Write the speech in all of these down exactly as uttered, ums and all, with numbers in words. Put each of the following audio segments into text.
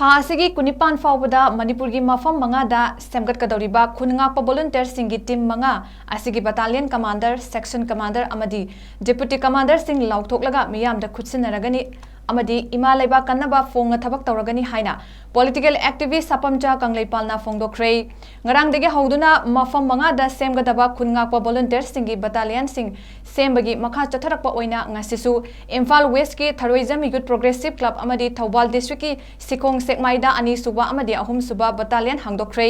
ꯊꯥ ꯑꯁꯤꯒꯤ ꯀꯨꯟꯅꯤꯄꯥꯟ ꯐꯥꯎꯕꯗ ꯃꯅꯤꯄꯨꯔꯒꯤ ꯃꯐꯝ ꯃꯉꯥꯗ ꯁꯦꯝꯒꯠꯀꯗꯧꯔꯤꯕ ꯈꯨꯟ ꯉꯥꯛꯄ ꯚꯣꯂꯨꯟꯇꯤꯌꯔꯁꯤꯡꯒꯤ ꯇꯤꯝ ꯃꯉꯥ ꯑꯁꯤꯒꯤ ꯕꯇꯥꯂꯤꯌꯟ ꯀꯃꯥꯟꯗꯔ, ꯁꯦꯛꯁꯟ ꯀꯃꯥꯟꯗꯔ ꯑꯃꯗꯤ ꯗꯦꯄꯨꯇꯤ ꯀꯃꯥꯟꯗꯔꯁꯤꯡ ꯂꯥꯎꯊꯣꯛꯂꯒ ꯃꯤꯌꯥꯝꯗ ꯈꯨꯠꯁꯤꯟꯅꯔꯒꯅꯤ ꯑꯃꯗꯤ ꯏꯃꯥ ꯂꯩꯕꯥꯛ ꯀꯟꯅꯕ ꯐꯣꯡꯅ ꯊꯕꯛ ꯇꯧꯔꯒꯅꯤ ꯍꯥꯏꯅ ꯄꯣꯂꯤꯇꯤꯀꯦꯜ ꯑꯦꯛꯇꯤꯚꯤꯁ꯭ꯠ ꯁꯥꯄꯝꯆꯥ ꯀꯪꯂꯩꯄꯥꯜꯅ ꯐꯣꯡꯗꯣꯛꯈ꯭ꯔꯦ꯫ ꯉꯔꯥꯡꯗꯒꯤ ꯍꯧꯗꯨꯅ ꯃꯐꯝ ꯃꯉꯥꯗ ꯁꯦꯝꯒꯗꯕ ꯈꯨꯟ ꯉꯥꯛꯄ ꯚꯣꯂꯨꯟꯇꯤꯌꯔꯁꯤꯡꯒꯤ ꯕꯇꯥꯂꯤꯌꯟꯁꯤꯡ ꯁꯦꯝꯕꯒꯤ ꯃꯈꯥ ꯆꯠꯊꯔꯛꯄ ꯑꯣꯏꯅ ꯉꯁꯤꯁꯨ ꯏꯝꯐꯥꯜ ꯋꯦꯁ꯭ꯠꯀꯤ ꯊꯔꯣꯏꯖꯝ ꯌꯨꯊ ꯄ꯭ꯔꯣꯒ꯭ꯔꯦꯁꯤꯚ ꯀ꯭ꯂꯕ ꯑꯃꯗꯤ ꯊꯧꯕꯥꯜ ꯗꯤꯁꯇ꯭ꯔꯤꯛꯀꯤ ꯁꯤꯈꯣꯡ ꯁꯦꯛꯃꯥꯏꯗ ꯑꯅꯤꯁꯨꯕ ꯑꯃꯗꯤ ꯑꯍꯨꯝꯁꯨꯕ ꯕꯇꯥꯂꯤꯌꯟ ꯍꯥꯡꯗꯣꯛꯈ꯭ꯔꯦ꯫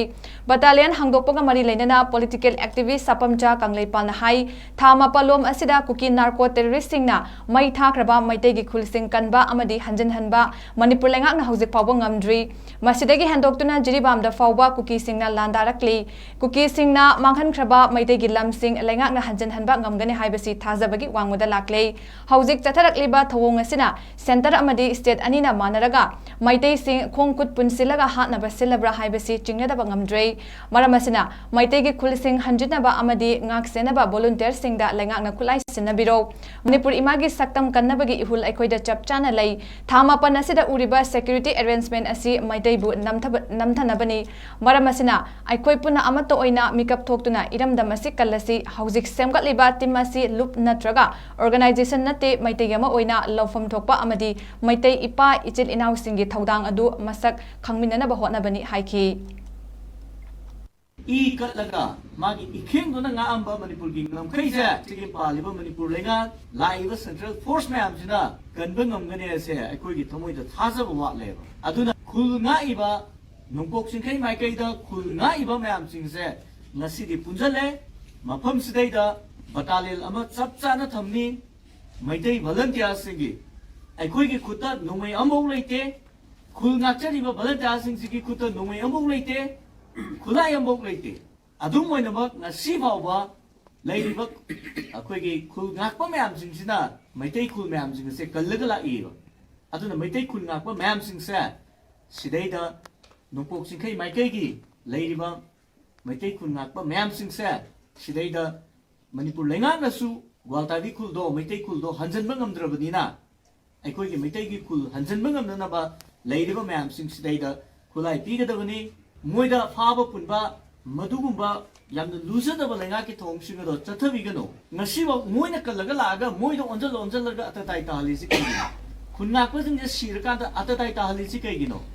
ꯕꯇꯥꯂꯤꯌꯟ ꯍꯥꯡꯗꯣꯛꯄꯒ ꯃꯔꯤ ꯂꯩꯅꯅ ꯄꯣꯂꯤꯇꯤꯀꯦꯜ ꯑꯦꯛꯇꯤꯚꯤꯁ꯭ꯠ ꯁꯥꯄꯝꯆꯥ ꯀꯪꯂꯩꯄꯥꯜꯅ ꯍꯥꯏ, ꯊꯥ ꯃꯥꯄꯜꯂꯣꯝ ꯑꯁꯤꯗ ꯀꯨꯀꯤ ꯅꯥꯔꯀꯣ ꯇꯦꯔꯣꯔꯤꯁ꯭ꯠꯁꯤꯡꯅ ꯃꯩ ꯊꯥꯈ꯭ꯔꯕ ꯃꯩꯇꯩꯒꯤ ꯈꯨꯜꯁꯤꯡ ꯀꯟꯕ ꯑꯃꯗꯤ ꯍꯟꯖꯤꯟꯍꯟꯕ ꯃꯅꯤꯄꯨꯔ ꯂꯩꯉꯥꯛꯅ ꯍꯧꯖꯤꯛ ꯐꯥꯎꯕ ꯉꯝꯗ꯭ꯔꯤ꯫ ꯃꯁꯤꯗꯒꯤ ꯍꯦꯟꯗꯣꯛꯇꯨꯅ ꯖꯤꯔꯤꯕꯥꯝꯗ ꯐꯥꯎꯕ ꯀꯨꯀꯤꯁꯤꯡꯅ ꯂꯥꯟꯗꯥꯔꯛꯂꯤ꯫ ꯀꯨꯀꯤꯁꯤꯡꯅ ꯃꯥꯡꯍꯟꯈ꯭ꯔꯕ ꯃꯩꯇꯩꯒꯤ ꯂꯝꯁꯤꯡ ꯂꯩꯉꯥꯛꯅ ꯍꯟꯖꯤꯟꯍꯟꯕ ꯉꯝꯒꯅꯤ ꯍꯥꯏꯕꯁꯤ ꯊꯥꯖꯕꯒꯤ ꯋꯥꯡꯃꯗ ꯂꯥꯛꯂꯦ꯫ ꯍꯧꯖꯤꯛ ꯆꯠꯊꯔꯛꯂꯤꯕ ꯊꯧꯑꯣꯡ ꯑꯁꯤꯅ ꯁꯦꯟꯇꯔ ꯑꯃꯗꯤ ꯁ꯭ꯇꯦꯠ ꯑꯅꯤꯅ ꯃꯥꯟꯅꯔꯒ ꯃꯩꯇꯩꯁꯤꯡ ꯈꯣꯡ ꯈꯨꯠ ꯄꯨꯟꯁꯤꯜꯂꯒ ꯍꯥꯠꯅꯕ ꯁꯤꯜꯂꯕ꯭ꯔꯥ ꯍꯥꯏꯕꯁꯤ ꯆꯤꯡꯅꯗꯕ ꯉꯝꯗ꯭ꯔꯦ꯫ ꯃꯔꯝ ꯑꯁꯤꯅ ꯃꯩꯇꯩꯒꯤ ꯈꯨꯜꯁꯤꯡ ꯍꯟꯖꯤꯟꯅꯕ ꯑꯃꯗꯤ ꯉꯥꯛꯁꯦꯟꯅꯕ ꯚꯣꯂꯨꯟꯇꯤꯌꯔꯁꯤꯡꯗ ꯂꯩꯉꯥꯛꯅ ꯈꯨꯠꯂꯥꯏ ꯁꯤꯟꯅꯕꯤꯔꯣ꯫ ꯃꯅꯤꯄꯨꯔ ꯏꯃꯥꯒꯤ ꯁꯛꯇꯝ ꯀꯟꯅꯕꯒꯤ ꯏꯍꯨꯜ ꯑꯩꯈꯣꯏꯗ ꯆꯞ ꯆꯥꯅ ꯂꯩ꯫ ꯊꯥ ꯃꯥꯄꯟ ꯑꯁꯤꯗ ꯎꯔꯤꯕ ꯁꯦꯀ꯭ꯌꯨꯔꯤꯇꯤ ꯑꯦꯔꯦꯟꯖꯃꯦꯟ ꯑꯁꯤ ꯃꯩꯇꯩꯕꯨ ꯅꯝꯊꯕ-, ꯅꯝꯊꯅꯕꯅꯤ꯫ ꯃꯔꯝ ꯑꯁꯤꯅ ꯑꯩꯈꯣꯏ ꯄꯨꯟꯅ ꯑꯃꯠꯇ ꯑꯣꯏꯅ ꯃꯤꯀꯞ ꯊꯣꯛꯇꯨꯅ ꯏꯔꯝꯗꯝ ꯑꯁꯤ ꯀꯜꯂꯁꯤ꯫ ꯍꯧꯖꯤꯛ ꯁꯦꯝꯒꯠꯂꯤꯕ ꯇꯤꯝ ꯑꯁꯤ ꯂꯨꯞ ꯅꯠꯇ꯭ꯔꯒ ꯑꯣꯔꯒꯅꯥꯏꯖꯦꯁꯟ ꯅꯠꯇꯦ, ꯃꯩꯇꯩ ꯑꯃ ꯑꯣꯏꯅ ꯂꯧꯐꯝ ꯊꯣꯛꯄ ꯑꯃꯗꯤ ꯃꯩꯇꯩ ꯏꯄꯥ ꯏꯆꯤꯜ ꯏꯅꯥꯎꯁꯤꯡꯒꯤ ꯊꯧꯗꯥꯡ ꯑꯗꯨ ꯃꯁꯛ ꯈꯪꯃꯤꯟꯅꯅꯕ ꯍꯣꯠꯅꯕꯅꯤ ꯍꯥꯏꯈꯤ꯫ ꯏ ꯀꯠꯂꯒ ꯃꯥꯒꯤ ꯏꯈꯦꯡꯗꯨꯅ ꯉꯥꯛꯑꯝꯕ ꯃꯅꯤꯄꯨꯔꯒꯤ ꯉꯝꯈꯩꯁꯦ ꯁꯤꯒꯤ ꯄꯥꯜꯂꯤꯕ ꯃꯅꯤꯄꯨꯔ ꯂꯩꯉꯥꯛ, ꯂꯥꯛꯏꯕ ꯁꯦꯟꯇ꯭ꯔꯦꯜ ꯐꯣꯔꯁ ꯃꯌꯥꯝꯁꯤꯅ ꯀꯟꯕ ꯉꯝꯒꯅꯤ ꯍꯥꯏꯁꯦ ꯑꯩꯈꯣꯏꯒꯤ ꯊꯃꯣꯏꯗ ꯊꯥꯖꯕ ꯋꯥꯠꯂꯦꯕ꯫ ꯑꯗꯨꯅ ꯈꯨꯜ ꯉꯥꯛꯏꯕ, ꯅꯣꯡꯄꯣꯛ ꯆꯤꯡꯈꯩ ꯃꯥꯏꯀꯩꯗ ꯈꯨꯜ ꯉꯥꯛꯏꯕ ꯃꯌꯥꯝꯁꯤꯡꯁꯦ ꯉꯁꯤꯗꯤ ꯄꯨꯟꯁꯤꯜꯂꯦ꯫ ꯃꯐꯝꯁꯤꯗꯩꯗ ꯕꯇꯥꯂꯤꯌꯟ ꯑꯃ ꯆꯞ ꯆꯥꯅ ꯊꯝꯃꯤ꯫ ꯃꯩꯇꯩ ꯚꯣꯂꯟꯇꯤꯌꯔꯁꯤꯡꯒꯤ ꯑꯩꯈꯣꯏꯒꯤ ꯈꯨꯠꯇ ꯅꯣꯡꯃꯩ ꯑꯃꯐꯥꯎ ꯂꯩꯇꯦ꯫ ꯈꯨꯜ ꯉꯥꯛꯆꯔꯤꯕ ꯚꯣꯂꯟꯇꯤꯌꯔꯁꯤꯡꯁꯤꯒꯤ ꯈꯨꯠꯇ ꯅꯣꯡꯃꯩ ꯑꯃꯐꯥꯎ ꯂꯩꯇꯦ, ꯈꯨꯠꯂꯥꯏ ꯑꯃꯐꯥꯎ ꯂꯩꯇꯦ꯫ ꯑꯗꯨꯝ ꯑꯣꯏꯅꯃꯛ ꯉꯁꯤ ꯐꯥꯎꯕ ꯂꯩꯔꯤꯕ ꯑꯩꯈꯣꯏꯒꯤ ꯈꯨꯜ ꯉꯥꯛꯄ ꯃꯌꯥꯝꯁꯤꯡꯁꯤꯅ, ꯃꯩꯇꯩ ꯈꯨꯜ ꯃꯌꯥꯝꯁꯤꯡ ꯑꯁꯦ ꯀꯜꯂꯒ ꯂꯥꯛꯏꯕ꯫ ꯑꯗꯨꯅ ꯃꯩꯇꯩ ꯈꯨꯜ ꯉꯥꯛꯄ ꯃꯌꯥꯝꯁꯤꯡꯁꯦ ꯁꯤꯗꯩꯗ ꯅꯣꯡꯄꯣꯛ ꯆꯤꯡꯈꯩ ꯃꯥꯏꯀꯩꯒꯤ ꯂꯩꯔꯤꯕ ꯃꯩꯇꯩ ꯈꯨꯜ ꯉꯥꯛꯄ ꯃꯌꯥꯝꯁꯤꯡꯁꯦ ꯁꯤꯗꯩꯗ ꯃꯅꯤꯄꯨꯔ ꯂꯩꯉꯥꯛꯅꯁꯨ ꯒ꯭ꯋꯥꯜꯇꯥꯕꯤ ꯈꯨꯜꯗꯣ, ꯃꯩꯇꯩ ꯈꯨꯜꯗꯣ ꯍꯟꯖꯟꯕ ꯉꯝꯗ꯭ꯔꯕꯅꯤꯅ, ꯑꯩꯈꯣꯏꯒꯤ ꯃꯩꯇꯩꯒꯤ ꯈꯨꯜ ꯍꯟꯖꯟꯕ ꯉꯝꯅꯅꯕ ꯂꯩꯔꯤꯕ ꯃꯌꯥꯝꯁꯤꯡꯁꯤꯗꯩꯗ ꯈꯨꯠꯂꯥꯏ ꯄꯤꯒꯗꯕꯅꯤ꯫ ꯃꯣꯏꯗ ꯐꯥꯕ ꯄꯨꯟꯕ ꯃꯗꯨꯒꯨꯝꯕ ꯌꯥꯝꯅ ꯂꯨꯖꯗꯕ ꯂꯩꯉꯥꯛꯀꯤ ꯊꯧꯑꯣꯡꯁꯤꯡ ꯑꯗꯣ ꯆꯠꯊꯕꯤꯒꯅꯨ꯫ ꯉꯁꯤꯐꯥꯎ ꯃꯣꯏꯅ ꯀꯜꯂꯒ ꯂꯥꯛꯑꯒ ꯃꯣꯏꯗ ꯑꯣꯟꯁꯤꯜꯂ ꯑꯣꯟꯁꯤꯜꯂꯒ ꯑꯇꯇꯥꯏ ꯇꯥꯍꯜꯂꯤꯁꯤ ꯀꯩꯒꯤꯅꯣ? ꯈꯨꯟ ꯉꯥꯛꯄꯁꯤꯡꯁꯦ ꯁꯤꯔꯀꯥꯟꯗ ꯑꯇꯇꯥꯏ ꯇꯥꯍꯜꯂꯤꯁꯤ ꯀꯩꯒꯤꯅꯣ?